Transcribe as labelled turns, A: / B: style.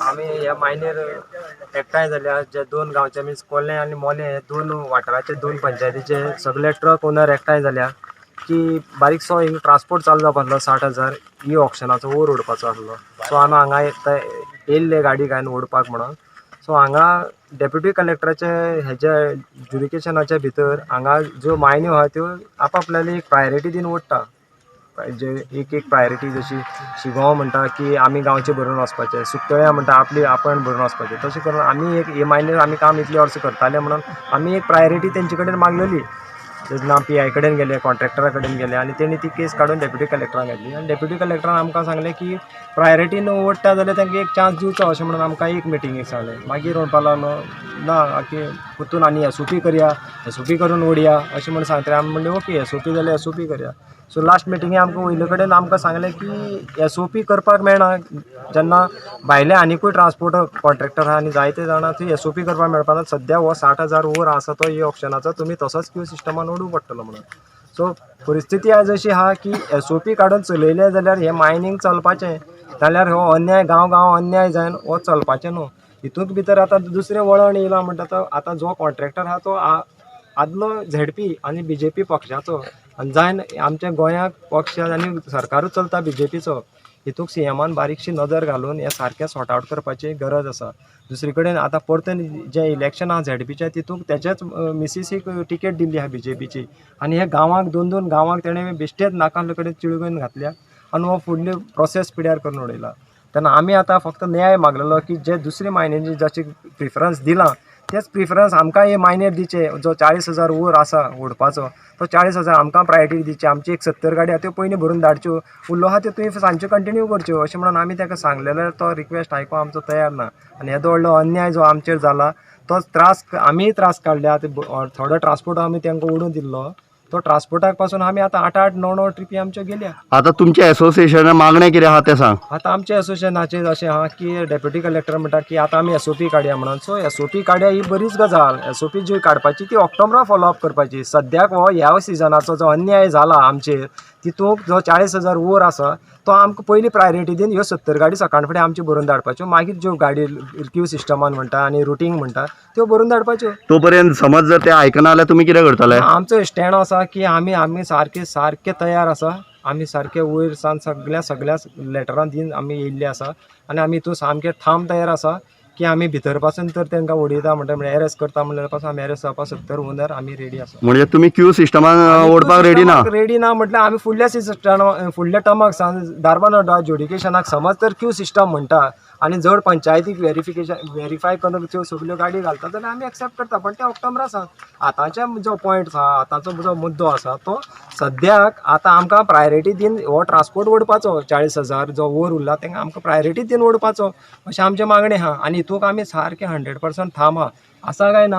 A: आमी ह्या मायनेर एकठांय जाल्या जे दोन गांवचे मिन्स कोल्ले आनी मोलें हे दोन वाठाराचे दोन पंचायतीचे सगळे ट्रक ओनर एकठांय जाल्या की बारीकसो हिंगा ट्रान्सपोर्ट चालू जावपा आसलो 60,000 ई ऑक्शनाचो वयर उडपाचो आसलो. सो आमी हांगा येयल्ले गाडी घालून ओडपाक म्हणून. सो हांगा डेप्युटी कलेक्टराचे हेज्या ज्युरिकेशनाच्या भितर हांगा ज्यो मायन्यो आहा त्यो आपापल्याली एक प्रायोरिटी दिवन ओडटा. जे एक एक प्रायोरिटी जशी शिगोंव म्हणटा की आमी गांवचे भरून वचपाचे, सुकतळ्या म्हणटा आपली आपण भरून वचपाचे, तशें करून आमी एक हे मायनेर आमी काम इतले वर्सां करताले म्हणून आमी एक प्रायोरिटी तेंचे कडेन मागलेली. तेन्ना पी I कडेन गेले, कॉन्ट्रॅक्टरा कडेन गेले आनी तेणी ती केस काडून डेप्युटी कलेक्टरान घातली आनी डेप्युटी कलेक्टरान आमकां सांगलें की प्रायोरिटीन ओडटा जाल्यार तांकां एक चान्स दिवचो अशें म्हणून आमकां एक मिटिंगेक सांगलें. मागीर म्हणपाक लागलो ना की परतून आनी एसओपी करया, एसओपी करून ओडया अशें म्हणून सांगतले. आमी म्हणलें ओके, एसओपी जाल्यार एसओपी करया. सो लास्ट मिटिंगे आमकां वयले कडेन आमकां सांगलें की एसओपी करपाक मेळना, जेन्ना भायले आनिकूय ट्रान्सपोर्ट कॉन्ट्रॅक्टर आहा आनी जायते जाणां ती एसओपी करपाक मेळपाना. सद्या हो 60,000 वर आसा तो ई ऑप्शनाचो तुमी तसोच क्यू सिस्टमान ओडूंक पडटलो म्हणून. सो परिस्थिती आयज अशी आहा की एसओपी काडून चलयले जाल्यार हें मायनींग चलपाचें, जाल्यार हो अन्याय गांव गांव अन्याय जायन हो चलपाचें न्हू. हितूंत भितर आतां दुसरें वळण येयलां म्हणटा तो आतां जो कॉन्ट्रॅक्टर आहा तो आदलो झेडपी आनी बीजेपी पक्षाचो आनी जायन आमच्या गोंयाक पक्ष आनी सरकारूच चलता बीजेपीचो. हितूंत सीएमान बारीकशी नदर घालून हें सारकें सॉर्ट आवट करपाची गरज आसा. दुसरे कडेन आतां परतून जें इलेक्शन आहा झेडपीचें तितूंत तेजेच मिसीसीक टिकेट दिल्ली आहा बीजेपीची आनी हे गांवांक दोन दोन गांवांक तेणें बेश्टेच नाका कडेन चिळगून घातल्या आनी हो फुडली प्रोसेस पिड्यार करून उडयला. तेन्ना आमी आतां फक्त न्याय मागलेलो की जे दुसरे मायनेची जशें प्रिफरन्स दिलां तेच प्रिफरन्स आमकां हे मायनेर दिवचे. जो 40,000 वर आसा ओडपाचो तो 40,000 आमकां प्रायोरिटी दिवची. आमची एक 70 गाडी आहा त्यो पयलीं भरून धाडच्यो, उरलो आहा त्यो तुवें सांजच्यो कंटिन्यू करच्यो अशें म्हणून आमी ताका सांगलेलें. तो रिक्वेस्ट आयकूंक आमचो तयार ना आनी येदो व्हडलो अन्याय जो आमचेर जाला तो त्रास आमीय त्रास काडल्या. थोडो ट्रान्सपोर्ट आमी तांकां ओडून दिल्लो तो ट्रान्सपोर्टाक पासून आमी आतां 8 8 9 9 ट्रिपी आमच्यो गेल्या.
B: आतां तुमच्या एसोसिएशना मागणें कितें आहा तें सांग.
A: आतां आमच्या एसोसिएशनाचेर अशें आहा की डेप्युटी कलेक्टर म्हणटा की आतां आमी एसओपी काडया म्हणून. सो एसओपी काडया ही बरीच गजाल. एसओपी जी काडपाची ती ऑक्टोबरा फॉलो अप करपाची. सद्याक हो ह्या सिजनाचो जो अन्याय जाला आमचेर तितूंत जो 40,000 वर आसा तो आमकां पयली प्रायोरिटी दिवन ह्यो 70 गाडी सकाळ फुडें आमच्यो भरून धाडपाच्यो. मागीर ज्यो गाडी क्यू सिस्टमान म्हणटा आनी रुटींग म्हणटा त्यो भरून धाडपाच्यो.
B: तो पर्यंत समज जर ते आयकना जाल्यार तुमी कितें करतले?
A: आमचो स्टँड आसा की आमी आमी सारके सारके तयार आसा. आमी सारके वयर सावन सगळ्या सगळ्या लेटरां दिवन आमी येयल्ले आसा आनी आमी हितून सामके ठाम तयार आसा की आमी भितर पासून तर तांकां उडयता म्हणटा म्हळ्यार एरेस्ट करता म्हणल्यार पासून आमी एरेस्ट जावपाक 70 ओनर आमी रेडी आसा.
B: म्हणजे तुमी क्यू सिस्टमान ओडपाक रेडी ना?
A: रेडी ना म्हटल्यार आमी फुडल्या सिस्टम फुडल्या टर्माक सावन दारबान ज्युडिकेशनाक समज तर क्यू सिस्टम म्हणटा आनी जर पंचायतीक वेरिफिकेशन वेरीफाय करून त्यो सगल्यो गाडी घालता जाल्यार आमी एक्सेप्ट करता, पण ते ऑक्टोबरा सावन. आतांचे जो पॉयंट आसा, आतांचो जो मुद्दो आसा तो सद्याक आतां आमकां प्रायोरिटी दिवन हो ट्रान्सपोर्ट ओडपाचो. 40,000 जो वयर उरला तांकां आमकां प्रायोरिटी दिवन ओडपाचो अशें आमचें मागणें आहा आनी हितूंक आमी सारकें 100% ठाम आहा. आसा काय ना?